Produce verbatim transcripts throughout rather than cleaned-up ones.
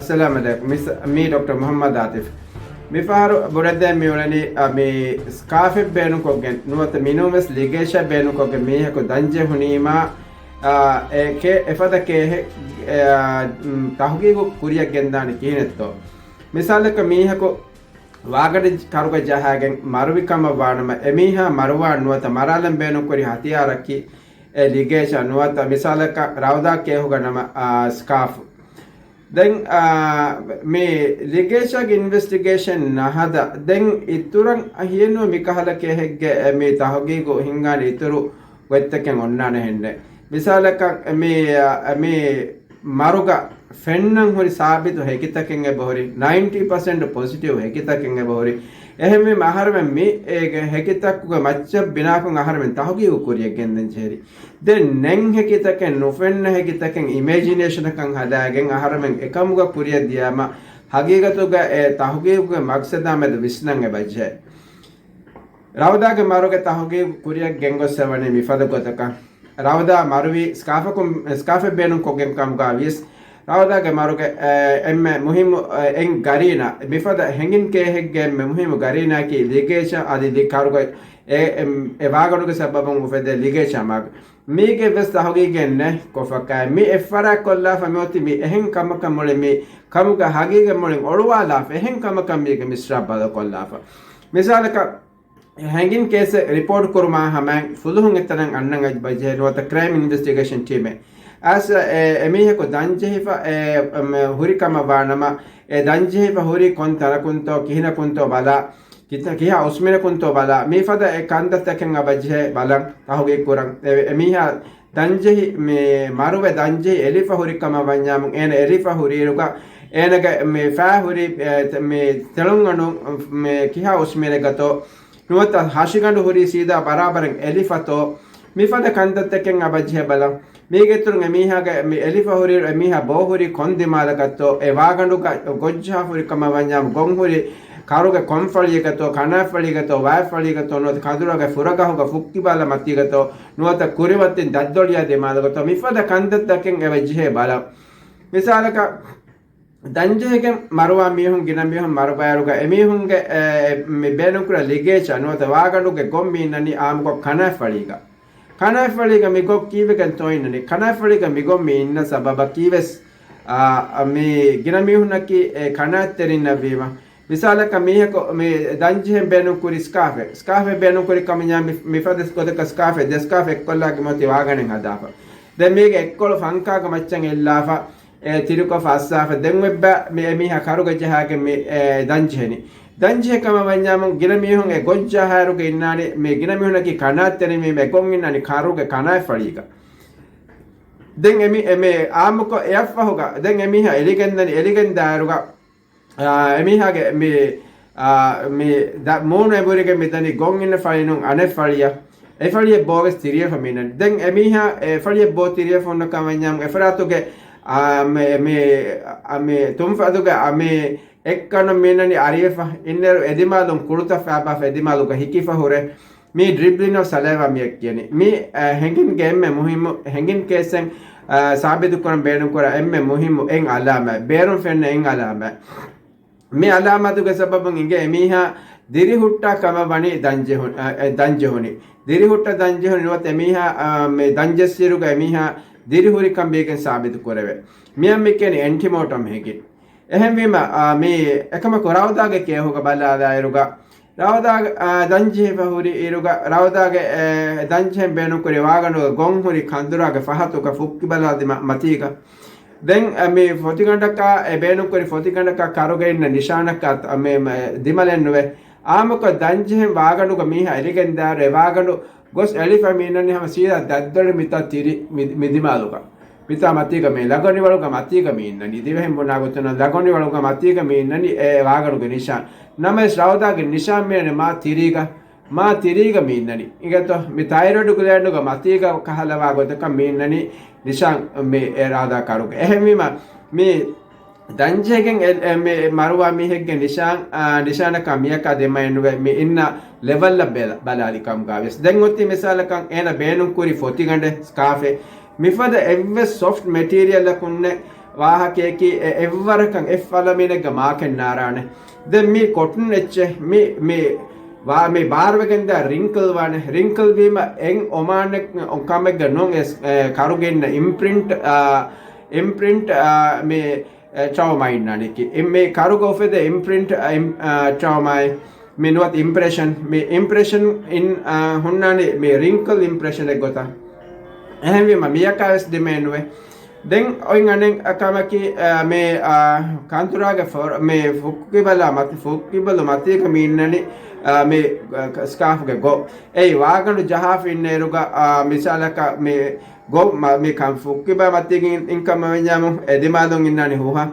އައްސަލާމު ޢަލައިކުމް. މި ސަ-، މީ ޑޮކްޓަރ މުޙައްމަދު އާތިފް. މިފަހަރު ބުނެދޭން މިއުޅެނީ، އަ، މި ސްކާފެއް ބޭނުންކޮށްގެން ނުވަތަ މިނޫންވެސް ލިގޭޝާ ބޭނުންކޮށްގެން މީހަކު ދަންޖެހި ހުނީމާ، އާ، އެ ކޭ-، އެފަދަ ކޭހެއް، އެ، އާ، މް، ތަހުގީގު ކުރިއަށް ގެންދާނީ ކިހިނެއްތޯ؟ މިސާލަކަށް މީހަކު ވާގަނޑު ކަރުގަ ޖަހާގެން މަރުވި ކަމަށް ވާނަމަ، އެމީހާ މަރުވާން ނުވަތަ މަރާލަން ބޭނުންކުރި ހަތިޔާރަކީ އެ ލިގޭޝާ ނުވަތަ މިސާލަކަށް ރައުދާ ކޭހުގަ ނަމަ، އާ، ސްކާފް. ދެން، އާ، މި ލިގޭޝާގެ އިންވެސްޓިގޭޝަން ނަހަދާ. ދެން އިތުރަށް ހިޔެއްނުވޭ މިކަހަލަ ކޭހެއްގެ އެ މި ތަހުގީގު ހިނގާނެ އިތުރު ގޮތްތަކެއް އޮންނާނެ ހެންނެއް. މިސާލަކަށް މި، އަ، މި މަރުގަ ފެންނަން ހުރި ސާބިތު ހެކިތަކެއް އެބަހުރި، ނައިންޓީ ޕަސެންޓް ޕޮޒިޓިވް ހެކިތަކެއް އެބަހުރި. އެހެންވީމަ އަހަރެމެން މި އޭގެ ހެކިތަކުގެ މައްޗަށް ބިނާކޮށް އަހަރެމެން ތަހުގީގު ކުރިއަށް ގެންދަން ޖެހެރި. ދެން ނެން ހެކިތަކެއް، ނުފެންނަ ހެކިތަކެއް އިމޭޖިނޭޝަނަކަށް ހަދާގެން އަހަރެމެން އެކަމުގަ ކުރިއަށް ދިޔާމަ، ހަގީގަތުގަ އެ ތަހުގީގުގެ މަގްސަދާ މެދު ވިސްނަން އެބަޖެހޭ. ރައުދާގެ މަރުގެ ތަހުގީގު ކުރިއަށް ގެންގޮސް އެވަނީ މިފަދަ ގޮތަކަށް. ރައުދާ މަރުވީ ސްކާފަކުން، ސްކާފެއް ބޭނުން ކޮށްގެން ކަމުގަ ވިޔަސް، ރައުދާގެ މަރުގެ، އެ، އެންމެ މުހިއްމު، އެ، އެއް ގަރީނާ، މިފަދަ ހެނގިން ކޭހެއްގެ އެންމެ މުހިއްމު ގަރީނާއަކީ ލިގޭޝާ އަދި ލި-، ކަރުގަ އެ، އެ، އެ ވާގަނޑުގެ ސަބަބުން އުފެދޭ ލިގޭޝާ މާގު. މީގެ ވެސް ތަހުގީގެއް ނެ ކޮށްފަކާ. މި އެއްފަރާތް ކޮށްލާފަ މިއޮތީ މި އެހެން ކަމަކަށް މުޅި މި ކަމުގަ ހަގީގަތް މުޅިން އޮޅުވާލާފަ އެހެން ކަމަކަށް މީގެ މިސްރާބް ބަދަލު ކޮށްލާފަ. މިސާލަކަށް، ހެނގިން ކޭސް ރިޕޯޓް ކުރުމާ ހަމައިން ފުލުހުން އެތަނަށް އަންނަން އައި ބަޖެހޭ ނުވަތަ ކްރައިމް އިންވެސްޓިގޭޝަން ޓީމެއް. އައިސް އެ، އެމީހަކު ދަންޖެހިފަ އެ، އެ، ހުރި ކަމަށް ވާނަމަ، އެ ދަންޖެހިފަ ހުރީ ކޮން ތަނަކުންތޯ، ކިހިނަކުންތޯ ބަލާ، ކިތަ-، ކިހާ އުސްމިނަކުންތޯ ބަލާ، މިފަދަ އެ ކަންތައްތަކެއް އަބަޖެހޭ ބަލަން ތަހުގީގު ކުރަން. އެ، އެމީހާ ދަންޖެހި، މި މަރުވެ ދަންޖެހި އެލިފަ ހުރި ކަމަށް ވަންޏާމު، އޭނަ އެލިފަ ހުރިއިރުގަ، އޭނަގެ މި ފައި ހުރި، އެ، ތެ-، މި ތެޅުން އަނޑު، މި ކިހާ އުސްމިނެއްގަތޯ، ނުވަތަ ހަށިގަނޑު ހުރީ ސީދާ ބަރާބަރަށް އެލިފަތޯ، މިފަދަ ކަންތައްތަކެއް އަބަޖެހޭ ބަލަން. މީގެ އިތުރުން އެމީހާގެ މި އެލިފަ ހުރިއިރު އެމީހާ ބޯ ހުރީ ކޮން ދިމާލަކަށްތޯ، އެ ވާގަނޑުގަ ގޮށްޖަހާ ހުރި ކަމަށް ވަންޏާމު ގޮށް ހުރީ ކަރުގެ ކޮން ފަޅިއަކަށްތޯ، ކަނާތް ފަޅިއަކަށްތޯ، ވާތް ފަޅިއަކަށްތޯ، ނުވަތަ ކަނދުރުގެ ފުރަގަހުގަ ފުއްކިބާލަ މަތީގަތޯ، ނުވަތަ ކުރިމަތިން ދަތްދޮޅިޔާ ދިމާލުގަތޯ، މިފަދަ ކަންތައްތަކެއް އެބަޖެހޭ ބަލަން. މިސާލަކަށް، ދަންޖެހިގެން މަރުވާ މީހުން ގިނަ މީހުން މަރުބައިއިރުގަ އެމީހުންގެ، އެ، މި ބޭނުންކުރާ ލިގޭޗާ ނުވަތަ ވާގަނޑުގެ ގޮށް މި އިންނަނީ އާއްމުކޮށް ކަނާތްފަޅީގަ. ކަނާތްފަޅީގަ މި ގޮށް ކީއްވެގެންތޯ އިންނަނީ؟ ކަނާތްފަޅީގަ މި ގޮށް މި އިންނަ ސަބަބަކީވެސް، އާ، މި ގިނަ މީހުންނަކީ އެ ކަނާތްތެރިންނަށްވީމަ. މިސާލަކަށް މީހަކު މި ދަންޖެހެން ބޭނުންކުރި ސްކާފެއް، ސްކާފެއް ބޭނުންކުރި ކަމަށް މި، މިފަދަ ގޮތަކަށް ސްކާފެއް، ދެ ސްކާފް އެއްކޮށްލާގެ މިއޮތީ ވާގަނޑެއް ހަދާފަ. ދެން މީގެ އެއްކޮޅު ފަންކާގެ މައްޗަށް އެއްލާފަ، އެ ތިރިކޮށް ފައްސާފަ. ދެން އެއްބަ މި އެމީހާ ކަރުގަ ޖަހާގެން މި، އެ، ދަންޖެހެނީ. ދަންޖެހޭ ކަމަށް ވަންޏާމު ގިނަ މީހުން އެ ގޮށް ޖަހާއިރުގަ އިންނާނީ، މި ގިނަ މީހުންނަކީ ކަނާތްތެރިން ވީމަ އެ ގޮށް އިންނާނީ ކަރުގެ ކަނާތްފަޅީގަ. ދެން އެމި-، އެމެ އާއްމުކޮށް އެއަށްފަހުގަ، ދެން އެމީހާ އެލިގެންދަނީ، އެލިގެންދާއިރުގަ، އާ، އެމީހާގެ މި، އާ، މި ދަ-، މޫނު އެނބުރިގެން މިދަނީ ގޮށް އިންނަ ފަޅިނޫން އަނެއް ފަޅިއަށް. އެ ފަޅިއެއް ބޯވެސް ތިރިވެފަ މިއިންނަނީ. ދެން އެމީހާ އެ ފަޅިއެއް ބޯ ތިރިވެފަ ހުންނަ ކަމަށް ވަންޏާމު އެފަރާތުގެ، އާ، މި، މި، އާ، މި ތުންފަތުގެ، އާ، މި އެއްކަނުން މިއިންނަނީ އަރިވެފަ. އިންނައިރު އެދިމާލުން ކުޅުތައް ފައިބާފަ އެދިމާލުގަ ހިކިފަ ހުރެ. މީ ޑްރިބްލިން އޮފް ސަލައިވާ މިއަށް ކިޔަނީ. މި، އަ، ހެނގިންގެ އެންމެ މުހިއްމު، ހެނގިން ކޭސްއެއް، އަ، ސާބިތުކުރަން ބޭނުންކުރާ އެންމެ މުހިއްމު އެއް އަލާމާތް، ބޭރުން ފެންނަ އެއް އަލާމާތް. މި އަލާމާތުގެ ސަބަބުން އިނގޭ އެމީހާ ދިރިހުއްޓާ ކަމަށް ވަނީ ދަންޖެހު-، އަ، އެ، ދަންޖެހުނީ. ދިރިހުއްޓާ ދަންޖެހުނީ ނުވަތަ އެމީހާ، އަ، މި ދަންޖެއްސިއިރުގަ އެމީހާ ދިރިހުރިކަން ބީގެން ސާބިތު ކުރެވޭ. މިއަށް މި ކިޔަނީ އެންޓިމޯޓަމް ހެނގިން. އެހެންވީމަ، އާ، މި އެކަމަކު ރައުދާގެ ކޭހުގަ ބަލާލާއިރުގަ، ރައުދާ، އާ، ދަންޖެހިފަ ހުރި އިރުގަ، ރައުދާގެ، އެ، ދަންޖެހެން ބޭނުންކުރި ވާގަނޑުގެ ގޮން ހުރި ކަނދުރާގެ ފަހަތުގަ ފުއްކިބަލާ ދިމަ-، މަތީގަ. ދެން، އަ، މި ފޮތިގަނޑަކާ، އެ ބޭނުންކުރި ފޮތިގަނޑަކާ ކަރުގަ އިންނަ ނިޝާނަކާ، އަ، މި، މަ-، ދިމަލެއްނުވޭ. އާއްމުކޮށް ދަންޖެހެން ވާގަނޑުގަ މީހާ އެލިގެންދާއިރު އެ ވާގަނޑު ގޮސް އެޅިފަ މިއިންނަނީ ހަމަ ސީދާ ދަތްދޮޅި މިތާ ތިރި މި، މި ދިމާލުގަ. މިތާ މަތީގަ މި ލަގޮނޑިވަޅުގަ މަތީގަ މި އިންނަނީ. ދިވެހިން ބުނާ ގޮތުން ލަގޮނޑިވަޅުގަ މަތީގަ މި އިންނަނީ އެ ވާގަނޑުގެ ނިޝާން. ނަމަވެސް ރައުދާގެ ނިޝާން މިއަންނަނީ މާ ތިރީގަ، މާ ތިރީގަ މި އިންނަނީ. އިނގޭތޯ މި ތައިރޮއިޑް ގްލޭންޑުގަ މަތީގަ ކަހަލަވާ ގޮތަކަށް މި އިންނަނީ ނިޝާން މި އެ ރައުދާ ކަރުގަ. އެހެންވީމަ މި ދަންޖެހިގެން އެ، އެ، މި މަރުވާ މީހެއްގެ ނިޝާން، އާ، ނިޝާނަކާ މިޔަކާ ދިމައެއްނުވެ މި އިންނަ ލެވަލްއަށް ބެލ-، ބަލާލި ކަމުގަ ވެސް. ދެން އޮތީ މިސާލަކަށް އޭނަ ބޭނުންކުރި ފޮތިގަނޑެއް، ސްކާފެއް، މިފަދަ އެއްވެސް ސޮފްޓް މެޓީރިއަލަކުންނެއް ވާހަކަޔަކީ އެ އެއްވަރަކަށް އެއް ފަލަމީނެއްގަ މާކެއް ނާރާނެ. ދެން މީ ކޮޓަރިން އެއްޗެއް މި މި ވާ މި ބާރުވެގެންދާ ރިންކަލް ވާނެ. ރިންކަލް ވީމަ އެން އޮމާނެއް ކަމެއްގަ ނޫން އެސް ކަރުގެ އިންނަ އިމްޕްރިންޓް އިމްޕްރިންޓް މި ޓްރޯމާ އިންނާނެކީ. މި ކަރުގަ އުފެދޭ އިމްޕްރިންޓް ޓްރޯމާއި މި ނުވަތަ އިމްޕްރެޝަން މި އިމްޕްރެޝަން އިން ހުންނާނީ މި ރިންކަލް އިމްޕްރެޝަނެއް ގޮތަށް. އެހެންވީމަ މިޔަކާ ވެސް ދިމައެއް ނުވޭ. ދެން އޮތް އަނެއް ކަމަކީ، އާ، މި، އާ، ކަންތުރާގެ ފޮ-، މި ފުއްކިބަލާ މަތި-، ފުއްކިބަލު މަތީގަ މި އިންނަނީ، އާ، މި، އާ، ސްކާފްގެ ގޮ. އެއީ ވާގަނޑު ޖަހާފަ އިންނައިރުގަ، އާ، މިސާލަކަށް މި ގޮ-، މަ-، މި ކަން ފުއްކިބާ މަތީގަ އިން-، އިންކަމަށް ވަންޏާމު އެ ދިމާލުން އިންނާނީ ހޫހާ.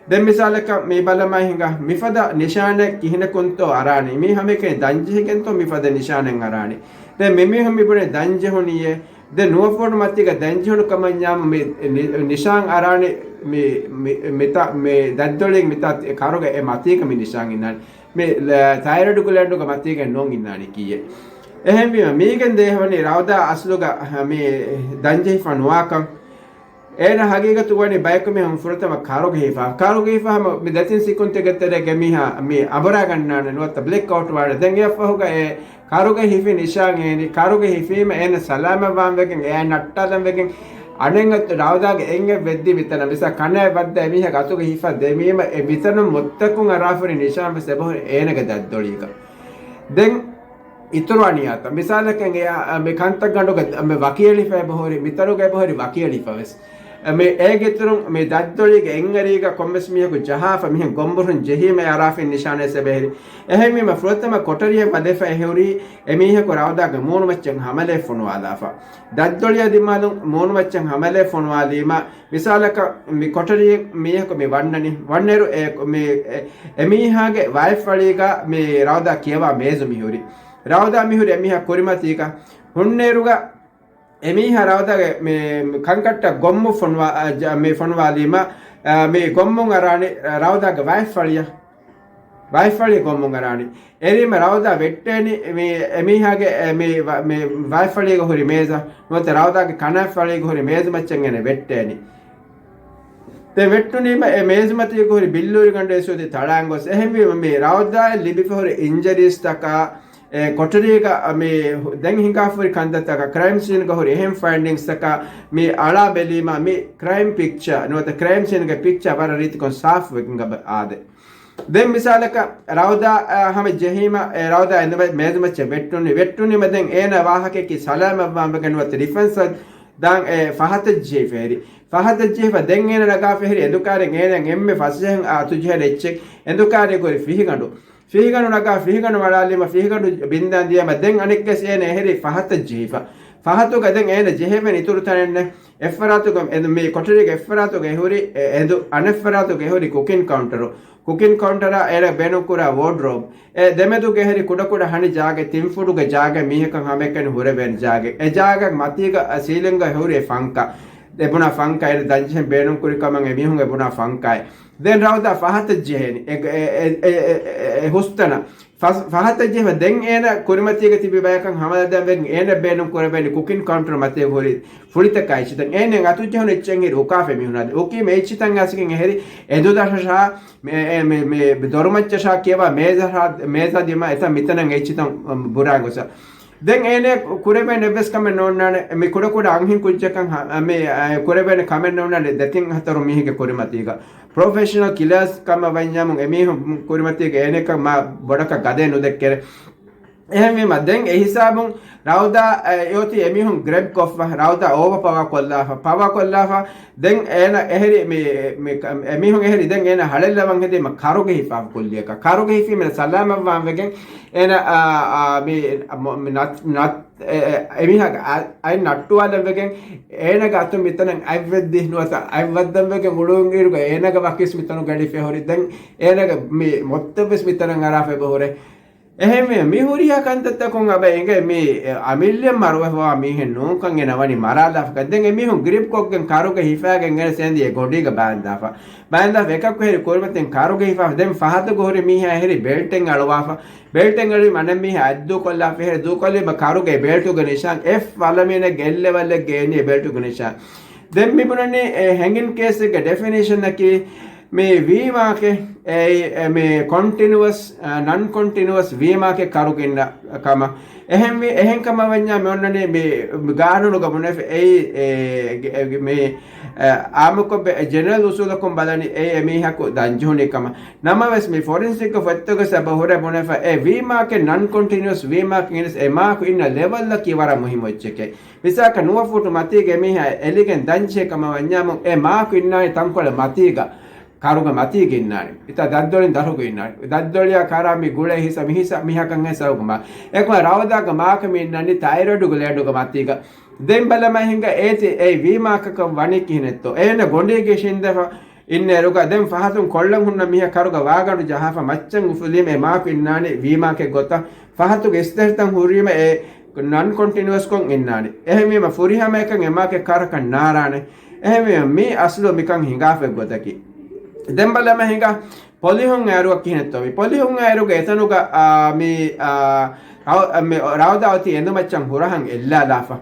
ދެން މިސާލަކަށް މި ބަލަމާ ހިނގާ މިފަދަ ނިޝާނެއް ކިހިނަކުންތޯ އަރާނީ؟ މީ ހަމައެކަނި ދަންޖެހިގެންތޯ މިފަދަ ނިޝާނެއް އަރާނީ؟ ދެން މި މީހުން މި ބުނެ ދަންޖެހުނީއޭ. ދެން ނުވަފޮނު މަތީގަ ދަންޖެހުނު ކަމަށް ވަންޏާމު މި ނި-، ނިޝާން އަރާނެ މި، މި، މިތާ، މި ދަތްދޮޅި މިތާ ކަރުގެ އެ މަތީގަ މި ނިޝާން އިންނާނެ. މި ލަ-، ތައިރޮއިޑް ގްލޭންޑުގެ މަތީގަ ނޫން އިންނާނެ ކީއެއް. އެހެންވީމަ މީގެން ދޭހަވަނީ ރައުދާ އަސްލުގަ މި ދަންޖެހިފަ ނުވާކަން. އޭނަ ހަގީގަތު ވަނީ ބަޔަކު މީހުން ފުރަތަމަ ކަރުގަ ހިފާ. ކަރުގަ ހިފާ ހަމަ މި ދެތިން ސިކުންތެއްގެ ތެރޭގަ މީހާ މި އަނބުރާގަންނާނެ ނުވަތަ ބްލެކް އައުޓް ވާނެ. ދެން އެއަށްފަހުގަ އެ ކަރުގަ ހިފި ނިޝާން އޭނި. ކަރުގަ ހިފީމަ އޭނަ ސަލާމަތްވާން ވެގެން އެއާ ނައްޓާލަން ވެގެން އަނެއް އަތު ރައުދާގެ އެން އެއް ވެއްދީ މިތަނަށް. މިސާ ކަނާ ވައްދާ އެމީހާގެ އަތުގަ ހިފާ ދެމީމަ އެ މިތަނުން މުއްތަކުން އަރާފަރި ނިޝާން ވެސް އެބަހުރި އޭނަގެ ދަތްދޮޅީގަ. ދެން އިތުރު އަނިޔާތައް. މިސާލަކަށް އެ، އަ، މި ކަންތައްގަނޑުގަ މި ވަކިއެޅިފަ އެބަހުރި، މިތަނުގަ އެބަހުރި ވަކިއެޅިފަ ވެސް. އެ، މި އޭގެ އިތުރުން މި ދަތްދޮޅީގެ އެއްއަރީގަ ކޮންމެސް މީހަކު ޖަހާފަ މިހެން ގޮނބުރުން ޖެހީމަ އަރާފިން ނިޝާނެއް ސެބެހެރި. އެހެންވީމަ ފުރަތަމަ ކޮޓަރިއަށް ވަދެފަ އެހުރީ އެމީހަކު ރައުދާގެ މޫނުމައްޗަށް ހަމަލައެއް ފޮނުވާލާފަ. ދަތްދޮޅިއަށް ދިމާލުން މޫނުމައްޗަށް ހަމަލައެއް ފޮނުވާލީމަ، މިސާލަކަށް މި ކޮޓަރިއެއް މީހަކު މި ވަންނަނީ. ވަންނައިރު އެ، މި، އެ، އެމީހާގެ ވާތްފަޅީގަ މި ރައުދާ ކިޔަވާ މޭޒު މިހުރި. ރައުދާ މިހުރި އެމީހާ ކުރިމަތީގަ ހުންނައިރުގަ އެމީހާ ރައުދާގެ މި ކަންކައްޓަށް ގޮއްމު ފޮނުވާ، އަ، ޖަ-، މި ފޮނުވާލީމަ، އަ، މި ގޮއްމުން އަރާނެ ރައުދާގެ ވާތްފަޅިއަށް. ވާތްފަޅި ގޮއްމުން އަރާނެ. އެރީމަ ރައުދާ ވެއްޓޭނި މި އެމީހާގެ އެ މި ވަ-، މި ވާތްފަޅީގަ ހުރި މޭޒަށް ނުވަތަ ރައުދާގެ ކަނާތްފަޅީގަ ހުރި މޭޒުމައްޗަށް އޭނަ ވެއްޓޭނި. ދެން ވެއްޓުނީމަ އެ މޭޒުމަތީގަ ހުރި ބިއްލޫރިގަނޑު އެސޯދި ތަޅާން ގޮސް. އެހެންވީމަ މި ރައުދާއަށް ލިބިފަ ހުރި އިންޖަރީސްތަކާ، އެ ކޮޓަރީގަ މި ދެން ހިނގާފަ ހުރި ކަންތައްތަކާ، ކްރައިމް ސީންގަ ހުރި އެހެން ފައިންޑިންގްސްތަކާ މި އަޅާ ބެލީމަ މި ކްރައިމް ޕިކްޗާ ނުވަތަ ކްރައިމް ސީންގެ ޕިކްޗާ ވަރަށް ރީތިކޮށް ސާފުވެގެން އާދެ. ދެން މިސާލަކަށް ރައުދާ، އަ، ހަމަ ޖެހީމަ، އެ ރައުދާ އެނދުމަ-، މޭޒުމައްޗަށް ވެއްޓުނީ. ވެއްޓުނީމަ ދެން އޭނަ ވާހަކައަކީ ސަލާމަތްވާން ވެގެން ނުވަތަ ޑިފެންސަށް ދާން އެ ފަހަތަށް ޖެހިފަ ހެރި. ފަހަތަށް ޖެހިފަ ދެން އޭނަ ނަގާފަ ހެރި އެނދުކާރެއް އޭނަ އެންމެ ފަސޭހައިން އަތުޖެހޭ އެއްޗެއް އެނދުކާރެއްގަ ހުރި ފިހިގަނޑު. ފިހިގަނޑު ނަގާ ފިހިގަނޑު ވަޅާލީމަ ފިހިގަނޑު ބިންދާން ދިޔަމަ ދެން އަނެއްކަސް އޭނަ އެހެރީ ފަހަތަށް ޖެހިފަ. ފަހަތުގަ ދެން އޭނަ ޖެހެވެން އިތުރު ތަނެއް ނެ. އެއްފަރާތުގަ އެނދު-، މި ކޮޓަރީގެ އެއްފަރާތުގަ އެހުރި އެ-، އެނދު، އަނެއްފަރާތުގަ އެހުރި ކުކިން ކައުންޓަރު. ކުކިން ކައުންޓަރާ އޭނަ ބޭނުންކުރާ ވޯޑްރޯބް. އެ ދެމެދުގަ އެހެރި ކުޑަކުޑަ ހަނި ޖާގަ، ތިން ފުޓުގެ ޖާގަ މީހަކަށް ހަމައެކަނި ހުރެވޭނެ ޖާގަ. އެ ޖާގަ މަތީގަ ސީލިންގަ ހުރި ފަންކާ. އެބުނާ ފަންކާ އޭނަ ދަންޖެހެން ބޭނުންކުރި ކަމަށް އެމީހުން އެބުނާ ފަންކާއެއް. ދެން ރައުދާ ފަހަތަށް ޖެހޭނެ. އެ، އެ، އެ ހުސްތަނަށް. ފަސް-، ފަހަތަށް ޖެހިފަ ދެން އޭނަ ކުރިމަތީގަ ތިބި ބަޔަކަށް ހަމަލަދާން ވެގެން އޭނަ ބޭނުން ކުރެވޭނެ ކުކިން ކައުންޓަރު މަތީގަ ހުރި ފުޅިތަކާ އެއްޗިތަން. އޭނަ އަތުޖެހުނު އެއްޗެއް ހިރި އުކާފަ މީހުނާ. އުކީމަ އެއްޗިތަން އަސިގެން އެހެރި އެނދުދަށަށާ، މި، މި، މި، މި ދޮރުމައްޗަށާ ކިޔަވާ މޭޒަށާ، މޭޒާ ދިމާ އެތަން މިތަނަށް އެއްޗިތަން ބުރާ ގޮސް. ދެން އޭނަ ކުރެވޭނެ އެއްވެސް ކަމެއް ނޯންނާނެ. މި ކުޑަކުޑަ އަންހެން ކުއްޖަކަށް ހަ-، މި، އަ، ކުރެވޭނެ ކަމެއް ނޯންނާނެ ދެތިން ހަތަރު މީހެއްގެ ކުރިމަތީގަ. ޕްރޮފެޝަނަލް ކިލާސް ކަމަށް ވަންޏާމު އެމީހުން ކުރިމަތީގަ އޭނަކަށް މާ ބޮޑަކަށް ގަދައެއް ނުދެއްކެރެ. އެހެންވީމަ ދެން އެހިސާބުން ރައުދާ، އެ، އެއޮތީ އެމީހުން ގްރެބް ކޮށްފަ، ރައުދާ އޯވަ ޕަވާ ކޮށްލާފަ، ޕަވާ ކޮށްލާފަ، ދެން އޭނަ އެހެރި މި، މި، އެމީހުން އެހެރި ދެން އޭނަ ހަޅެއްލަވަން ހެދީމަ ކަރުގަ ހިފާފަ ކުއްލިއަކަށް. ކަރުގަ ހިފީމަ ސަލާމަތްވާން ވެގެން އޭނަ، އާ، އާ، މި، މޮ-، މި ނަތް-، ނަތް-، އެ، އެ، އެމީހާގެ އަ-، އަތް ނައްޓުވާލަން ވެގެން އޭނަގެ އަތުން މިތަނަށް އަތް ވެއްދި ނުވަތަ އަތް ވައްދަން ވެގެން އުޅުން އިރުގަ އޭނަގެ ވަކިވެސް މިތަނުގަ އެޅިފަ ހުރި. ދެން އޭނަގެ މި މޮއްތައްވެސް މިތަނަށް އަރާފަ އެބަ ހުރޭ. އެހެންވެ، މި ހުރިހާ ކަންތައްތަކުން އަބަ އެނގޭ މި އަމިއްލަ މަރުވެފަވާ މީހެއް ނޫންކަން އޭނަ ވަނީ މަރާލާފަ. ދެން އެމީހުން ގްރިޕް ކޮށްގެން ކަރުގަ ހިފާގެން އޭނަ ސޭނދި އެ ގޮނޑީގަ ބާންދާފަ. ބާންދާފަ އެކަކު ހެރި ކުރިމަތިން ކަރުގަ ހިފާފަ. ދެން ފަހަތުގަ ހުރި މީހާ ހެރި ބެލްޓެއް އަޅުވާފަ. ބެލްޓެއް އަޅުވީމަ އަނެއް މީހާ އަތް ދޫކޮށްލާފަ ހެރި ދޫކޮށްލީމަ ކަރުގަ އެ ބެލްޓުގެ ނިޝާން އެއް ފަލަމީނެއްގެ އެއް ލެވަލެއްގަ އެނީ އެ ބެލްޓުގެ ނިޝާން. ދެން މިބުނަނީ އެ ހެންގިން ކޭސްގެ ޑެފިނޭޝަން އަކީ މި ވީ މާކެއް އެ، މި ކޮންޓިނުއަސް، ނަން ކޮންޓިނުއަސް ވީ މާކެއް ކަރުގެ އިންނަ ކަމަށް. އެހެންވީ، އެހެން ކަމަށް ވަންޏާ މި އޮންނަނީ މި ގާނޫނުގަ ބުނެފަ އެއީ، އެ، ގެ-، އެ، މި، އެ، އާއްމުކޮށް ބެ-، ޖެނެރަލް އުސޫލަކުން ބަލަނީ އެ، އެ މީހަކު ދަންޖެހުނީ ކަމަށް. ނަމަވެސް މި ފޮރެންސިކް ފޮތްތަކުގަ ސަބަ ހުރެ ބުނެފަ އެ ވީ މާކެއް ނަން ކޮންޓިނުއަސް ވީ މާކެއް އިނަސް އެ މާކު އިންނަ ލެވަލްއަކީ ވަރަށް މުހިއްމު އެއްޗެކޭ. މިސާލަކަށް ނުވަ ފޫޓު މަތީގެ މީހާ އެލިގެން ދަންޖެހޭ ކަމަށް ވަންޏާމު އެ މާކު އިންނާނީ ތަންކޮޅެއް މަތީގަ، ކަރުގެ މަތީގަ އިންނާނީ. އިތާ ދަތްދޮޅިން ދަށުގަ އިންނާނީ. ދަތްދޮޅިއާ ކަރާ މި ގުޅޭ ހިސާ މި ހިސާ މިހާކަން ހެއްސަވުމާ. އެކަމަ ރައުދާގެ މާކަށް މި އިންނާނީ ތައިރޮއިޑް ގްލޭންޑުގެ މަތީގަ. ދެން ބަލަމާ ހިނގާ އޭތި އެ ވީ މާކަކަށް ވަނީ ކިހިނެއްތޯ؟ އޭނަ ގޮނޑީގަ އިށީނދެފަ އިންނައިރުގަ ދެން ފަހަތުން ކޮޅަށް ހުންނަ މީހާ ކަރުގަ ވާގަނޑު ޖަހާފަ މައްޗަށް އުފުލީމަ އެ މާކު އިންނާނީ ވީ މާކެއް ގޮތަށް. ފަހަތުގެ އިސްތަށިތައް ހުރީމަ އެ ނަން ކޮންޓިނުއަސްކޮށް އިންނާނެ. އެހެންވީމަ ފުރިހަމައަކަށް އެ މާކެއް ކަރަކަށް ނާރާނެ. އެހެންވީމަ މީ އަސްލު މިކަން ހިނގާފައި ގޮތަކީ. ދެން ބަލަމަ ހިނގާ ޕޮލިހުން އައިރު ކިހިނެއްތޯ ވީ؟ ޕޮލިހުން އައިރުގަ އެތަނުގަ، އާ، މި، އާ، ރައު-، މި ރައުދާ އޮތީ އެނދުމައްޗަށް ހުރަހަން އެއްލާލާފަ.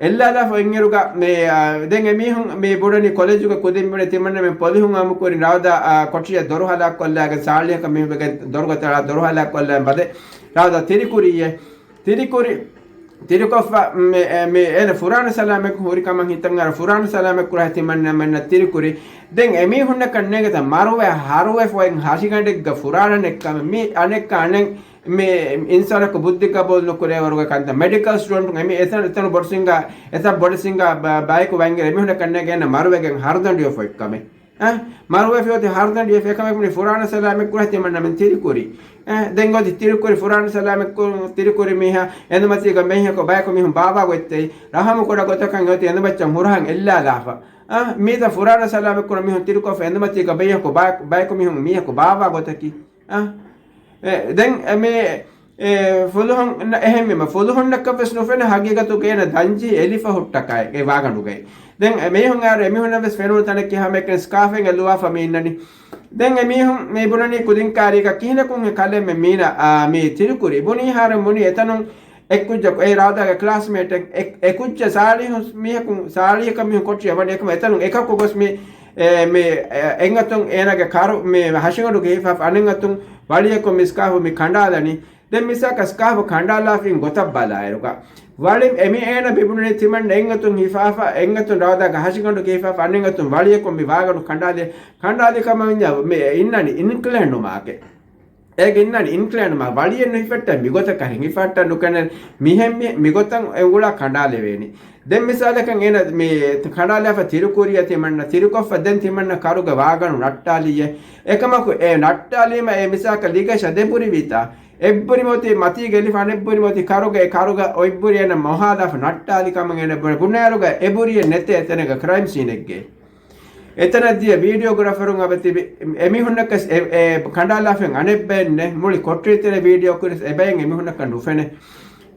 އެއްލާލާފަ އިންއިރުގަ މި، އާ، ދެން އެމީހުން މި ބުނަނީ ކޮލެޖުގަ ކުދިން ބުނެ ތިމަންނަމެން ޕޮލިހުން އާއްމުކުރިން ރައުދާ، އާ، ކޮޓަރިއަށް ދޮރު ހަލާކޮށްލާގެން ސާޅީހަކަށް މީހުން ވެގެން ދޮރުގަ ތަޅާ ދޮރު ހަލާކޮށްލާ ބަދެ ރައުދާ ތިރިކުރިއްޔޭ. ތިރިކުރި، ތިރިކޮށްފަ މި، އެ، މި އޭނަ ފުރާނަ ސަލާމަތް ހުރި ކަމަށް ހިތަށް އަރާ ފުރާނަ ސަލާމަތް ކުރާ ތިމަންނަމެންނަށް ތިރިކުރި. ދެން އެމީހުންނަކަށް ނޭނގެތަ މަރުވެ ހަރުވެފަ އޮތް ހަށިގަނޑެއްގަ ފުރާނަ ނެއްކަމެއް މި އަނެއްކާ އަނެއް މި އިންސާނަކު ބުއްދި ގަބޫލު ނުކުރޭ ވަރުގެ ކަންތައް. މެޑިކަލް ސްޓޫޑެންޓުން އެމީ އެތަން، އެތަނު ބޮޑު ސިންގާ، އެތައް ބޮޑު ސިންގާ ބަ-، ބަޔަކު ވަންގެ އެމީހުންނަކަށް ނޭނގޭ އޭނަ މަރުވެގެން ހަރުދަނޑި އޮތް އޮތްކަމެއް. އަ، މަރުވެފަ އޮތީ ހަރުދަނޑި އޮތް އެކަމެއް މި ފުރާނަ ސަލާމަތް ކުރާ ތިމަންނަމެން ތިރިކުރި. އަ، ދެން އޮތީ ތިރިކުރި ފުރާނަ ސަލާމަތް ކުރު-، ތިރިކުރި މީހާ އެނދުމަތީގަ މީހަކު ބަޔަކު މީހުން ބާވާ ގޮތްތެރި. ރަހަމު ކުޑަ ގޮތަކަށް އޮތީ އެނދުމައްޗަށް ހުރަހަން އެއްލާލާފަ. އަ، މީތަ ފުރާނަ ސަލާމަތް ކުރަން މީހުން ތިރިކޮށްފަ އެނދުމަތީގަ ބަޔަކު ބާ-، ބަޔަކު މީހުން މީހަކު ބާވާ ގޮތަކީ. އަ، އެ، ދެން އެ މި، އެ، ފުލުހުން ނަ-، އެހެންވީމަ ފުލުހުންނަކަށް ވެސް ނުފެނޭ ހަގީގަތުގައި އޭނަ ދަންޖެހި އެލިފަ ހުއްޓަކާއެއް އެ ވާގަނޑުގައި. ދެން އެ މީހުން އައިރު އެމީހުންނަށް ވެސް ފެނުނު ތަނެއްގެ ހަމައެކަނި ސްކާފެއް އެލުވާފަ މި އިންނަނީ. ދެން އެ މީހުން މި ބުނަނީ ކުދިން ކާރީގަ ކިހިނަކުން އެ ކަލޭމެން މީނަ، އާ، މި ތިރިކުރީ. ބުނީ ހާރަ ބުނީ އެތަނުން އެއްކުއްޖަކު އެ ރާދާގެ ކްލާސްމޭޓެއް އެ-، އެކުއްޖަ ސާޅީހު މީހަކު، ސާޅީހަކަށް މީހުން ކޮޓަރިއަށް ވަނީ އެކަމަ އެތަނުން އެކަކު ގޮސް މި، އެ، މި، އެ، އެއްއަތުން އޭނާގެ ކާރު މި ހަށިގަނޑުގެ ހިފާފަ އަނެއްއަތުން ވަޅިއަކުން މި ސްކާފު މި ކަނޑާލަނީ. ދެން މިސާކަށް ސްކާފު ކަނޑާލާފިން ގޮތަށް ބަލާއިރުގަ ވަޅި އެމި އޭނަ ބިބުނެ ތިމަން އެއްއަތުން ހިފާފަ، އެއްއަތުން ރާދާގެ ހަށިގަނޑުގެ ހިފާފަ އަނެއްއަތުން ވަޅިއަކުން މި ވާގަނޑު ކަނޑާލި، ކަނޑާލި ކަމަށް ވަންޏާ މި އިންނަނީ އިންކްލައިންޑު މާކެއް. އޭގެ އިންނަނީ އިންކްލައިންޑު މާ ވަޅިއެއް ނުހިފައްޓާ މިގޮތަކަށް ހިފައްޓާ ނުކަނެ މިހެން މި، މިގޮތަށް އެ އުޅާ ކަނޑާލެވޭނީ. ދެން މިސާލަކަށް އޭނަ މި ކަނޑާލާފަ ތިރިކުރިއަށް ތިމަންނަ ތިރިކޮށްފަ ދެން ތިމަންނަ ކަރުގެ ވާގަނޑު ނައްޓާލިއޭ. އެކަމަކު އެ ނައްޓާލީމަ އެ މިސާކަށް ލިގޭޝަ ދެބުރިވީތާ. އެއްބުރި މޮތި މަތީގެ އެލިފަ އަނެއްބުރި މޮތި ކަރުގެ އެ ކަރުގަ އޮތްބުރި އޭނަ މޮހާލާފަ ނައްޓާލި ކަމަށް އޭނަ ބުނެ. ބުނާއިރުގަ އެބުރިއެއް ނެތޭ އެތަނެއްގަ ކްރައިމް ސީނެއްގައި. އެތަނަށް ދިޔަ ވީޑިއޯގްރާފަރުން އަބަ ތިބި އެމީހުންނަކަސް އެ، އެ ކަނޑާލާފައިން އަނެއްބައެއް ނެ. މުޅި ކޮޓަރި ތެރޭ ވީޑިއޯ ކުރިސް އެބައިން އެމީހުންނަކަށް ނުފެނެ.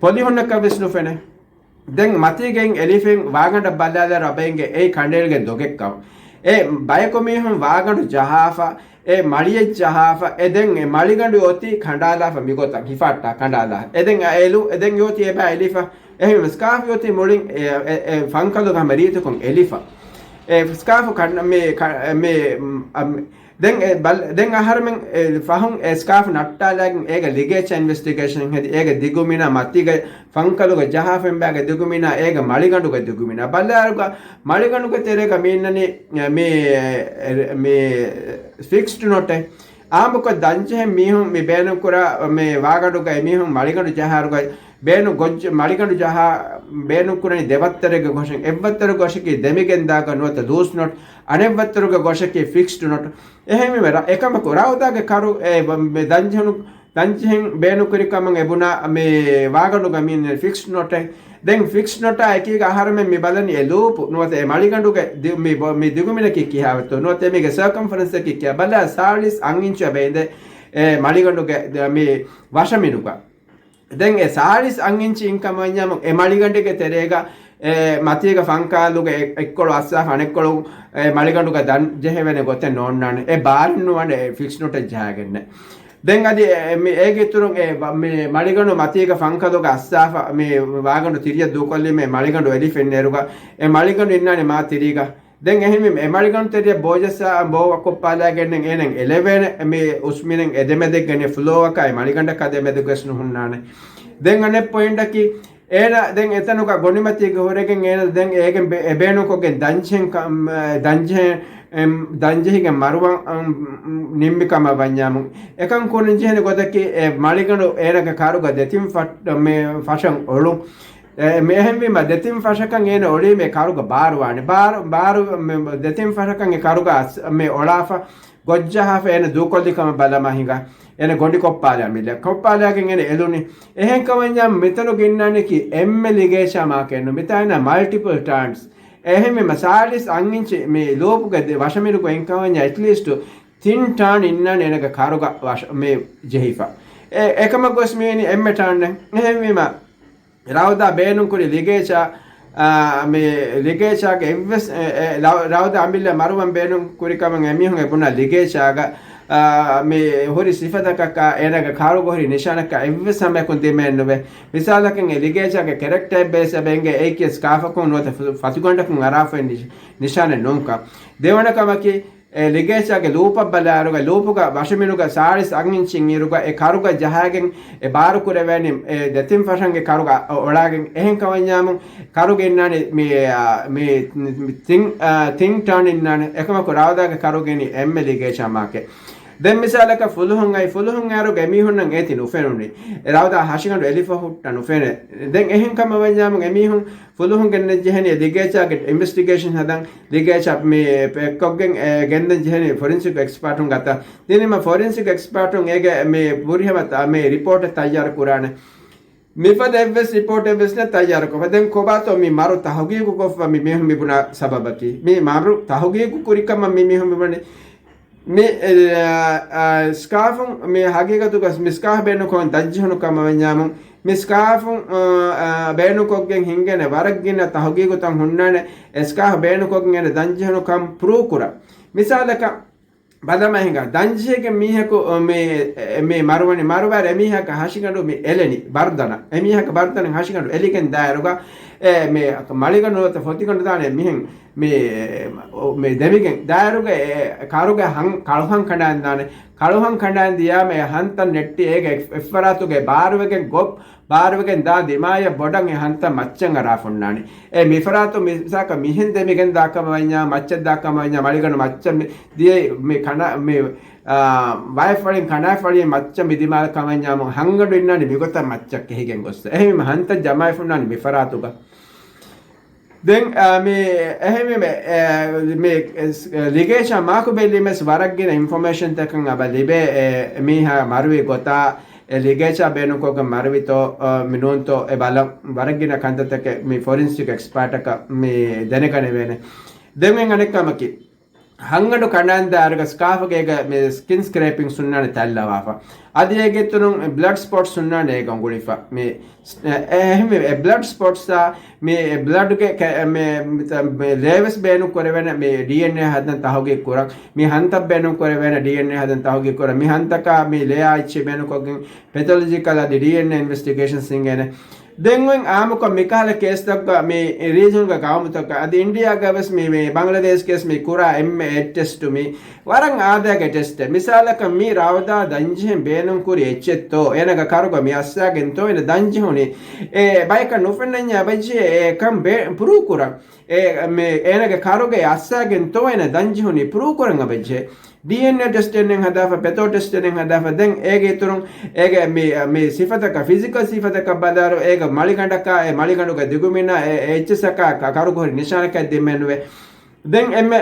ޕޮލިހުންނަކަށް ވެސް ނުފެނެ. ދެން މަތީގައިން އެލިފައިން ވާގަނޑަށް ބަލާލާއިރު އަބައިންގެ އެއީ ކަނޑައެޅިގެން ދޮގެއްކަމަށް. އެ ބަޔަކު މީހުން ވާގަނޑު ޖަހާފަ، އެ މަޅިއެއް ޖަހާފަ، އެ ދެން އެ މަޅިގަނޑު އޮތީ ކަނޑާލާފަ މިގޮތަށް ހިފާއްޓާ ކަނޑާލާ. އެ ދެން އެ އެލު، އެ ދެން އޮތީ އެބަ އެލިފަ. އެހެންވެ ސްކާފް އޮތީ މުޅިން އެ، އެ، އެ ފަންކަލުގަ ހަމަ ރީތިކޮށް އެލިފަ. އެ ސްކާފް ކަން-، މި، ކަ-، މި، އަ، ދެން އެ ބަލް-، ދެން އަހަރެމެން އެ ފަހުން އެ ސްކާފް ނައްޓާލާގެން އޭގެ ލިގޭޗަރ އިންވެސްޓިގޭޝަން ހެދި އޭގެ ދިގުމިނާ މަތީގަ ފަންކަލުގަ ޖަހާފައިން ބައިގެ ދިގުމިނާ އޭގެ މަޅިގަނޑުގެ ދިގުމިނާ ބަލާއިރުގަ މަޅިގަނޑުގެ ތެރޭގަ މި އިންނަނީ މި، މި ފިކްސްޑް ނޮޓެއް. އާއްމުކޮށް ދަންޖެހެން މީހުން މި ބޭނުންކުރާ މި ވާގަނޑުގައި މީހުން މަޅިގަނޑު ޖަހާއިރުގައި ބޭނު ގޮއްޖެ-، މަޅިގަނޑު ޖަހާ ބޭނުންކުރަނީ ދެވައްތަރެއްގެ ގޮށިން، އެއްވައްތަރު ގޮށަކީ ދެމިގެންދާގަ ނުވަތަ ލޫސް ނޮޓް، އަނެއްވައްތަރުގެ ގޮށަކީ ފިކްސްޑް ނޮޓް. އެހެންވީމަ ރަ-، އެކަމަކު ރައުދާގެ ކަރު އެ ވަ-، މި ދަންޖެހުނު، ދަންޖެހެން ބޭނުންކުރި ކަމަށް އެ ބުނާ މި ވާގަނޑުގަ މި ފިކްސްޑް ނޮޓެއް. ދެން ފިކްސް ނޮޓާ އެކީގަ އަހަރެމެން މި ބަލަނީ އެ ލޫޕު ނުވަތަ އެ މަޅިގަނޑުގެ ދި-، މި ބޮ-، މި ދިގުމިނަކީ ކިހާވަތޯ ނުވަތަ މީގެ ސަރކަމްފަރެންސަކީ ކިހާ ބަލާ ސާޅީސް އަށް އިންޗު އެބައިނދެ އެ މަޅިގަނޑުގެ ދ-، މި ވަށަމިނުގަ. ދެން އެ ސާޅީސް އަށް އިންޗި އިންކަމަށް ވަންޏާމު އެ މަޅިގަނޑެއްގެ ތެރޭގަ އެ މަތީގަ ފަންކާލުގެ އެ-، އެއްކޮޅު އައްސާފަ އަނެއްކޮޅު އެ މަޅިގަނޑުގަ ދަން ޖެހެވޭނެ ގޮތެއް ނޯންނާނެ. އެ ބާރެއް ނުވާނެ އެ ފިކްސް ނޮޓެއް ޖަހާގެންނެއް. ދެން އަދި އެ، މި އޭގެ އިތުރުން އެ ބަ-، މި މަޅިގަނޑު މަތީގަ ފަންކަލުގަ އައްސާފަ، މި ވާގަނޑު ތިރިއަށް ދޫކޮށްލީމަ އެ މަޅިގަނޑު އެލިފެންނޭރުގަ، އެ މަޅިގަނޑު އިންނާނެ މާ ތިރީގަ. ދެން އެހެންވީމަ އެ މަޅިގަނޑު ތެރެއަށް ބޯޖައްސާ ބޯ ކޮށްޕާލާގެން އޭނަ އެލެވޭނެ މި އުސްމިނެން އެ ދެމެދެއްގަ ފުލޯއަކާ އެ މަޅިގަނޑަކާ ދެމެދުގަސް ނުހުންނާނެ. ދެން އަނެއް ޕޮއިންޓަކީ، އޭނަ ދެން އެތަނުގަ ގޮނޑިމަތީގަ ހުރެގެން އޭނަ ދެން އޭގެ ބޭ-، އެ ބޭނުންކޮށްގެން ދަންޖެހެން ކަ-، އަ، ދަންޖެހެން، އެ، ދަންޖެހިގެން މަރުވަން، އަ، ނިންމި ކަމަށް ވަންޏާމު. އެކަން ކުރަންޖެހޭނެ ގޮތަކީ އެ މަޅިގަނޑު އޭނަގެ ކަރުގަ ދެތިން ފަ-، މެ-، ފަށަން އޮޅުން. އެ، މި އެހެންވީމަ ދެތިން ފަށަކަށް އޭނަ އޮޅީމެ ކަރުގަ ބާރުވާނެ. ބާރު، ބާރު، މެ-، ދެތިން ފަށަކަށް އެ ކަރުގަ އަސް-، މެ އޮޅާފަ ގޮއްޖަހާފަ އޭނަ ދޫކޮށްލި ކަމަށް ބަލަމާ ހިނގާ. އޭނަ ގޮނޑި ކޮށްޕާލާ މިލެ. ކޮށްޕާލާގެން އޭނަ އެލުނި. އެހެން ކަމަންޏާ މިތަނުގަ އިންނާނެކީ އެންމެ ލިގޭޗާ މާކެއްނު. މިތާ އިންނާ މަލްޓިޕަލް ޓާންސް. އެހެންވީމަ ސާޅީސް އަށް އިންޗި މި ލޫޕުގެ ދެ ވަށަމިނުގަ އިން ކަމަންޏާ އެޓްލީސްޓު ތިން ޓާން އިންނާނެ އޭނަގެ ކަރުގަ ވަށަ-، މި ޖެހިފަ. އެ-، އެކަމަށް ގޮސް މިވެނީ އެންމެ ޓާންނެއް. އެހެންވީމަ ރައުދާ ބޭނުންކުރި ލިގޭޗާ، އާ، މި ލިގޭޗާގެ އެއްވެސް، އެ، އެ، ރައު-، ރައުދާ އަމިއްލަ މަރުވަން ބޭނުން ކުރި ކަމަށް އެމީހުން އެ ބުނާ ލިގޭޗާގަ، އާ، މި ހުރި ސިފަތަކަކާ އޭނާގެ ކާރުގަ ހުރި ނިޝާނަކާ އެއްވެސް ހަމަޔަކުން ދިމައެއް ނުވޭ. މިސާލަކަށް އެ ލިގޭޗާގެ ކެރެކްޓަރ ބޭސް އެބަ އެނގޭ އެއީކީ ސްކާފަކުން ނުވަތަ ފަ-، ފަތިގަނޑަކުން އަރާފައި ނިޝް-، ނިޝާނެއް ނޫންކަން. ދެވަނަ ކަމަކީ، އެ ލިގޭޗާގެ ލޫޕަށް ބަލާއިރުގަ ލޫޕުގަ ވަށަމިނުގަ ސާޅީސް އަށް އިންޗިން އިރުގަ އެ ކަރުގަ ޖަހާގެން އެ ބާރު ކުރެވޭނީ އެ ދެތިން ފަށަންގެ ކަރުގަ އޮ-، އޮޅާގެން. އެހެން ކަމަންޏާމު ކަރުގަ އިންނާނީ މި، އާ، މި، މި ތިން، އާ، ތިން ޓާން އިންނާނެ. އެކަމަކު ރައުދާގެ ކަރުގަ އިނީ އެންމެ ލިގޭޗާ މާކެއް. ދެން މިސާލަކަށް ފުލުހުން އައި، ފުލުހުން އައިރުގަ އެމީހުންނަށް އޭތި ނުފެނުނީ. އެ ރައުދާ ހަށިގަނޑު އެލިފަ ހުއްޓަ ނުފެނޭ. ދެން އެހެން ކަމަށް ވަންޏާމު އެމީހުން ފުލުހުން ގެންނަން ޖެހެނީ ލިގޭޗާގެ އިންވެސްޓިގޭޝަން ހަދަން، ލިގޭޗާ މި ޕެކްކޮށްގެން، އެ، ގެންދަން ޖެހެނީ ފޮރެންސިކް އެކްސްޕާޓުން ގަތަށް. ދިނީމަ ފޮރެންސިކް އެކްސްޕާޓުން އޭގެ މި ފުރިހަމަ ތަ-، މި ރިޕޯޓެއް ތައްޔާރު ކުރާނެ. މިފަދަ އެއްވެސް ރިޕޯޓެއް ވެސް ނެތް ތައްޔާރުކޮށްފަ. ދެން ކޮބާތޯ މި މަރު ތަހުގީގު ކޮށްފަ މި މީހުން މި ބުނާ ސަބަބަކީ؟ މި މަރު ތަހުގީގު ކުރިކަމަށް މި މީހުން މި ބުނީ. މި، އެ، އާ، ސްކާފުން މި ހަގީގަތުގަ މި ސްކާފް ބޭނުންކޮށް ދަންޖެހުނު ކަމަށް ވަންޏާމު، މި ސްކާފުން، އާ، އާ، ބޭނުންކޮށްގެން ހިނގޭނެ ވަރަށް ގިނަ ތަހުގީގުތައް ހުންނާނެ، އެ ސްކާފް ބޭނުންކޮށްގެން އޭނަ ދަންޖެހުނު ކަން ޕްރޫވް ކުރަން. މިސާލަކަށް، ބަލަމާ ހިނގާ، ދަންޖެހިގެން މީހަކު، އަ، މި، އެ، މި މަރުވަނީ، މަރުވާއިރު އެމީހަކަށް ހަށިގަނޑު މި އެލެނީ ބަރުދަނަށް. އެމީހަކަށް ބަރުދަނަށް ހަށިގަނޑު އެލިގެން ދާއިރުގަ، އެ، މި މަޅިގަނޑު ނުވަތަ ފޮތިގަނޑު ދާނެ މިހެން މި، އޮ، މި ދެމިގެން ދާއިރުގަ އެ ކާރުގެ ހަން، ކަޅުހަން ކަނޑާން ދާނެ. ކަޅުހަން ކަނޑާން ދިޔާމަ އެ ހަންތައް ނެއްޓި އޭގެ އެއް، އެއްފަރާތުގައި ބާރުވެގެން ގޮށް، ބާރުވެގެން ދާ ދިމާޔަށް ބޮޑަށް އެ ހަންތައް މައްޗަށް އަރާފަ ހުންނާނެ. އެ މިފަރާތު މިސާކަށް މިހެން ދެމިގެން ދާ ކަމަށް ވަންޏާ، މައްޗަށް ދާ ކަމަށް ވަންޏާ، މަޅިގަނޑު މައްޗަށް މި ދިޔައީ މި ކަނާ، މި، އާ، ވައިފަޅިން ކަނާފަޅި މައްޗަށް މި ދިމާލަ ކަމަށް ވަންޏާމު ހަންގަނޑު އިންނާނެ މިގޮތަށް މައްޗަށް ކެހިގެން ގޮސް. އެހެންވީމަ ހަންތައް ޖަމާވެފަ ހުންނާނެ މިފަރާތުގަ. ދެން، އާ، މި، އެހެންވީމަ، އެ، މި، އެ، ލިގޭޗާ މާކު ބެއްލީމަސް ވަރަށް ގިނަ އިންފޮމޭޝަންތަކަށް އެބަ ލިބޭ، އެ، މީހާ މަރުވި ގޮތާ، އެ ލިގޭޗާ ބޭނުންކޮށްގެން މަރުވިތޯ، އަ، މި ނޫންތޯ އެ ބަލަން ވަރަށް ގިނަ ކަންތައްތަކެއް މި ފޮރެންސިކް އެކްސްޕާޓަކަށް މި ދެނެގަނެވޭނެ. ދެން އަނެއް ކަމަކީ، ހަންގަނޑު ކަނޑާން ދާއިރުގަ ސްކާފުގޭގަ މި ސްކިން ސްކްރޭޕިން ހުންނާނެ ތައްލަވާފަ. އަދި އޭގެ އިތުރުން ބްލަޑް ސްޕޮޓްސް ހުންނާނެ އޭގަ އުނގުޅިފަ. މި ސް-، އެ، އެހެންވެ، އެ ބްލަޑް ސްޕޮޓްސްއާ މި އެ ބްލަޑްގެ ކެ-، މި، މި، މި ލޭވެސް ބޭނުން ކުރެވޭނެ މި ޑީއެންއޭ ހަދަން ތަހުގީގު ކުރަން. މި ހަންތައް ބޭނުން ކުރެވޭނެ ޑީއެންއޭ ހަދަން ތަހުގީގު ކުރަން. މި ހަންތަކާ މި ލޭއާ އެއްޗެއް ބޭނުންކޮށްގެން ޕެތޮލޮޖިކަލް އަދި ޑީއެންއޭ އިންވެސްޓިގޭޝަންސް ހިނގޭނެ. ދެން އޮތް އާއްމުކޮށް މިކަހަލަ ކޭސްތަކުގަ މި ރީޖަންގެ ގައުމުތަކަށް އަދި އިންޑިއާގަ ވެސް މި، މި ބަނގްލަދޭޝްގެ ވެސް މި ކުރާ އެންމެ އެއް ޓެސްޓު މި ވަރަށް އާދައިގެ ޓެސްޓެއް. މިސާލަކަށް މި ރައުދާ ދަންޖެހެން ބޭނުންކުރި އެއްޗެއްތޯ، އޭނަގެ ކަރުގަ މި އައްސާގެންތޯ އޭނަ ދަންޖެހުނީ، އެ ބަޔަކަށް ނުފެންނަންޏާ އެބަޖެހޭ އެ ކަން ބޭ-، ޕްރޫވް ކުރަން. އެ، މި އޭނަގެ ކަރުގައި އައްސާގެންތޯ އޭނަ ދަންޖެހުނީ ޕްރޫވް ކުރަން އެބަޖެހޭ. ޑީއެންއޭ ޓެސްޓެއް ހަދާފަ، ޕެތޯ ޓެސްޓެއް ހަދާފަ، ދެން އޭގެ އިތުރުން އޭގެ މި، މި ސިފަތަކަށް، ފިޒިކަލް ސިފަތަކަށް ބަލާއިރު، އޭގެ މަޅިގަނޑަކާ، އެ މަޅިގަނޑުގަ ދިގުމިނާ، އެ އެއްޗެއްސަކާ ކަ-، ކަރުގަ ހުރި ނިޝާނަކާ ދިމައެއް ނުވޭ. ދެން އެންމެ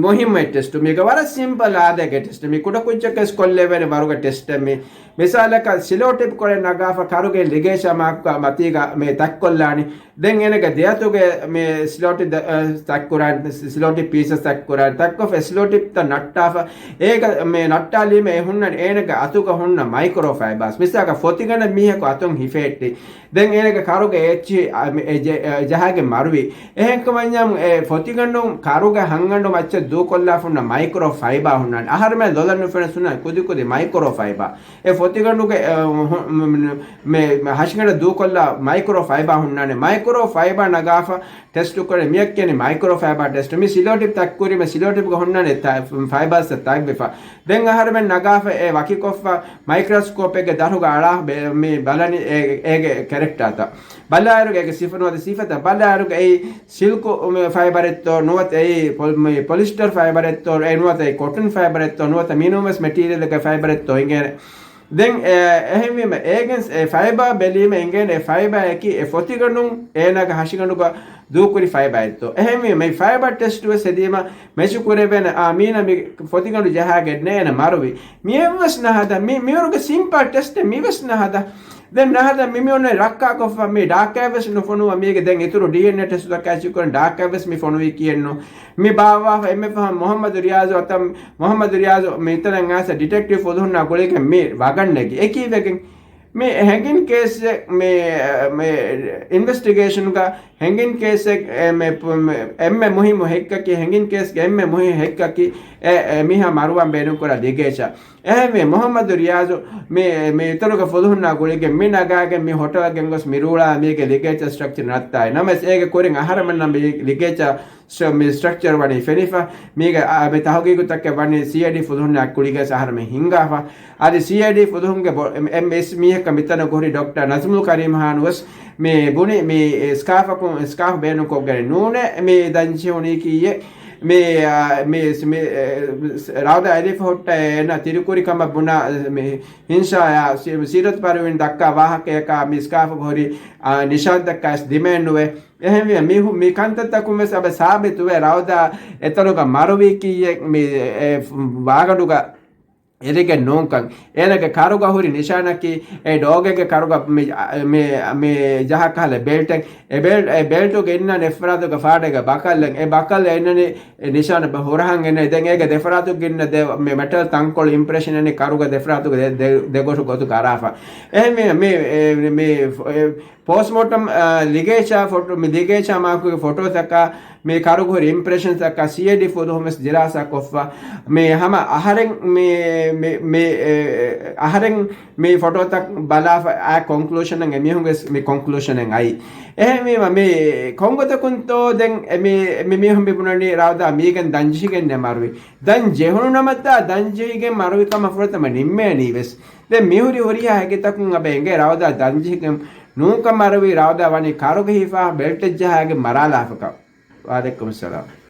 މުހިއްމު އެއް ޓެސްޓު، މީގަ ވަރަށް ސިމްޕަލް އާދައިގެ ޓެސްޓު، މި ކުޑަކުއްޖަކަސް ކޮށްލެވޭނެ ވަރުގެ ޓެސްޓެއް މި. މިސާލަކަށް ސިލޯޓިޕް ކޮޅެއް ނަގާފަ ކަރުގެ ލިގޭޗާ މާކުގަ މަތީގަ މި ތައްކޮށްލާނީ. ދެން އޭނަގެ ދެއަތުގެ މި ސިލޯޓި ދަ-، އަ، ތައްކުރާން، ސިލޯޓި ޕީސަސް ތައްކުރާން. ތައްކޮށްފަ ސިލޯޓިޕްތައް ނައްޓާފަ. އޭގަ މި ނައްޓާލީމަ އެ ހުންނަން އޭނަގެ އަތުގަ ހުންނަ މައިކްރޯ ފައިބާސް. މިސާލަކަށް ފޮތިގަނޑަށް މީހަކު އަތުން ހިފެހެއްޓި. ދެން އޭނަގެ ކަރުގެ އެއްޗިހި، އަ، މި އެ ޖެ-، އެ ޖަހާގެން މަރުވި. އެހެންކަމަންޏާ އެ ފޮތިގަނޑުން ކަރުގެ ހަންގަނޑު މައްޗަށް ދޫކޮށްލާފަ ހުންނަ މައިކްރޯ ފައިބާ ހުންނާނެ. އަހަރުމެން ލޮލަށް ނުފެންނަ ހުންނަ ކުދި ކުދި މައިކްރޯ ފައިބާ. އެ ފޮތިގަނޑުގެ، އެ، ހު-، މ-، މ-، މ-، މެ-، ހަށިގަނޑަށް ދޫކޮށްލާ މައިކްރޯ ފައިބާ ހުންނާނެ. މައިކްރޯ ފައިބާ ނަގާފަ ޓެސްޓު ކުރޭ. މިއަށް ކިޔަނީ މައިކްރޯ ފައިބާ ޓެސްޓު. މި ސިލޯޓިޕް ތައް ކުރީމަ ސިލޯޓިޕްގަ ހުންނާނެ ތަ-، ފައިބާސް ތައް ތައްވެފަ. ދެން އަހަރުމެން ނަގާފަ އެ ވަކިކޮށްފަ މައިކްރޯސްކޯޕެއްގެ ދަށުގަ އަޅާ ބެ-، މި ބަލަނީ އޭގެ، އޭގެ ކެރެކްޓާތައް. ބަލާއިރުގަ އޭގެ ސިފަ ނުވަތަ ސިފަތައް ބަލާއިރުގަ އެއީ ސިލްކު މި ފައިބަރެއްތޯ ނުވަތަ އެއީ ޕޮލް-، މި ޕޮލިސްޓަރ ފައިބަރެއްތޯ އެ ނުވަތަ އެއީ ކޮޓަން ފައިބަރެއްތޯ ނުވަތަ މިނޫންވެސް މެޓީރިއަލްގެ ފައިބަރެއްތޯ އިނގޭނެ. ދެން އެ-، އެހެންވީމަ އޭގެން އެ ފައިބާ ބެލީމަ އިނގޭނެ އެ ފައިބާއަކީ އެ ފޮތިގަނޑުން އޭނާގެ ހަށިގަނޑުގަ ދޫކުރި ފައިބާއެއްތޯ. އެހެންވީމަ މި ފައިބާ ޓެސްޓުވެސް ހެދީމަ މެޗު ކުރެވޭނެ އާ މީނަ މި ފޮތިގަނޑު ޖަހާގެންނޭ އޭނަ މަރުވި. މިއެއްވެސް ނަހަދަ މި-، މިވަރުގެ ސިމްޕަލް ޓެސްޓެއް މިވެސް ނަހަދަ. ދެން ނަހަދަ މި މިއޮންނަ ރައްކާކޮށްފަ މި ޑާކް ކައިވެސް ނުފޮނުވާ މީގެ ދެން އިތުރު ޑީއެންއޭ ޓެސްޓުތަކާ އެޗިކުރަން ޑާކް ކައިވެސް މި ފޮނުވީ ކިއެއްނު. މި ބާއްވާފަ އެންމެ ފަހަ މުހައްމަދު ރިޔާޒު އަތަށް، މުހައްމަދު ރިޔާޒު މިތަނަށް އައިސް ޑިޓެކްޓިވް ފުލުހުންނާ ގުޅިގެން މި ވަގަށް ނެގި. އެކީވެގެން މި ހެންގިން ކޭސްއެއް މި، މި އިންވެސްޓިގޭޝަންގަ ހެންގިން ކޭސްއެއް އެ، މި، މި، އެންމެ މުހިއްމު ހެއްކަކީ، ހެންގިން ކޭސްގެ އެންމެ މުހިއްމު ހެއްކަކީ އެ، އެ މީހާ މަރުވާން ބޭނުންކުރާ ލިގޭޗާ. އެހެންވެ، މުހައްމަދު ރިޔާޒު މި، މި އިތުރުގެ ފުލުހުންނާ ގުޅިގެން މި ނަގާގެން މި ހޮޓަލަށް ގެންގޮސް މި ރޫޅާ މީގެ ލިގޭޗަރ ސްޓްރަކްޗަރ ނައްތާއި ނަމަވެސް އޭގެ ކުރިން އަހަރެމެންނަށް މި ލިގޭޗަރ ސް-، މި ސްޓްރަކްޗަރ ވަނީ ފެނިފަ. މީގެ އާ، މި ތަހުގީގުތަކެއް ވަނީ ސީއައިޑީ ފުލުހުންނާ ގުޅިގެން އަހަރެމެން ހިންގާފަ. އަދި ސީއައިޑީ ފުލުހުންގެ ބޮ-، އެމް، އެމް އެސް މީހަކަށް މިތަނަށް ހުރި ޑޮކްޓަރ ނަޒްމުލް ކަރީމް ހާނު ވެސް މި ބުނި މި ސްކާފަކުން، ސްކާފް ބޭނުންކޮށްގެން ނޫނޭ މި ދަންޖެހުނީކީއެއް. މި، އާ، މި، މި، އެ، ރައުދާ އެލިފް ހުއްޓައި އޭނަ ތިރިކުރި ކަމަށް ބުނާ މި ހިންޝާޔާ ސީ-، ސީރަތު ޕަރުވީން ދައްކާ ވާހަކަޔަކާ މި ސްކާފްގަ ހުރި، އާ، ނިޝާންތައްކާ ވެސް ދިމައެއް ނުވޭ. އެހެންވެ، މި ހު-، މި ކަންތައްތަކުން ވެސް އަބަ ސާބިތުވޭ ރައުދާ އެތަނުގަ މަރުވީކީއެއް މި، އެ، ވާގަނޑުގަ އެރިގެން ނޫންކަން. އޭނަގެ ކަރުގަ ހުރި ނިޝާނަކީ، އެ ޑޯގެއްގެ ކަރުގަ މި، މި، މި ޖަހާ ކަހަލަ ބެލްޓެއް. އެ ބެލް-، އެ ބެލްޓުގެ އިންނަން އެއްފަރާތުގެ ފާޑެއްގަ ބަކަލެއް. އެ ބަކަލް އެ އިންނަނީ ނިޝާނަށް ބަ-، ހުރަހަން އެންނަނީ. ދެން އޭގެ ދެފަރާތުގެ އިންނަ ދެ މި މެޓަލް ތަންކޮޅު އިމްޕްރެޝަން އެންނަނީ ކަރުގެ ދެފަރާތުގެ ދެ، ދެ، ދެ ގޮށު ގޮތުގަ އަރާފަ. އެހެން މި، މި، އެ، މި، އެ، ޕޯސްޓްމޯޓަމް، އާ، ލިގޭޗާ ފޮޓޯ، މި ލިގޭޗާ މާކުގެ ފޮޓޯތަކާ، މި ކަރުގަ ހުރި އިމްޕްރެޝަންތަކާ ސީއައިޑީ ފުލުހުން ވެސް ދިރާސާ ކޮށްފަ. މި ހަމަ އަހަރެން މި، މި، މި، އެ، އަހަރެން މި ފޮޓޯތައް ބަލާފަ އާ ކޮންކްލޫޝަނަށް އެމީހުން ވެސް މި ކޮންކްލޫޝަނަށް އައީ. އެހެންވީމަ މި ކޮންގޮތަކުންތޯ ދެން އެ މި، މި މީހުން މި ބުނަނީ ރައުދާ މީގެން ދަންޖެހިގެންނޭ މަރުވި. ދަން ޖެހުނު ނަމަތާ ދަންޖެހިގެން މަރުވި ކަމަށް ފުރަތަމަ ނިންމޭނީ ވެސް. ދެން މިހުރި ހުރިހާ ހެކިތަކުން އަބަ އެނގޭ ރައުދާ ދަންޖެހިގެން ނޫންކަން މަރުވީ ރައުދާ ވަނީ ކަރުގަ ހިފާ ބެލްޓެއް ޖަހާގެން މަރާލާފަކަން. ވަޢަލައިކުމުއްސަލާމް.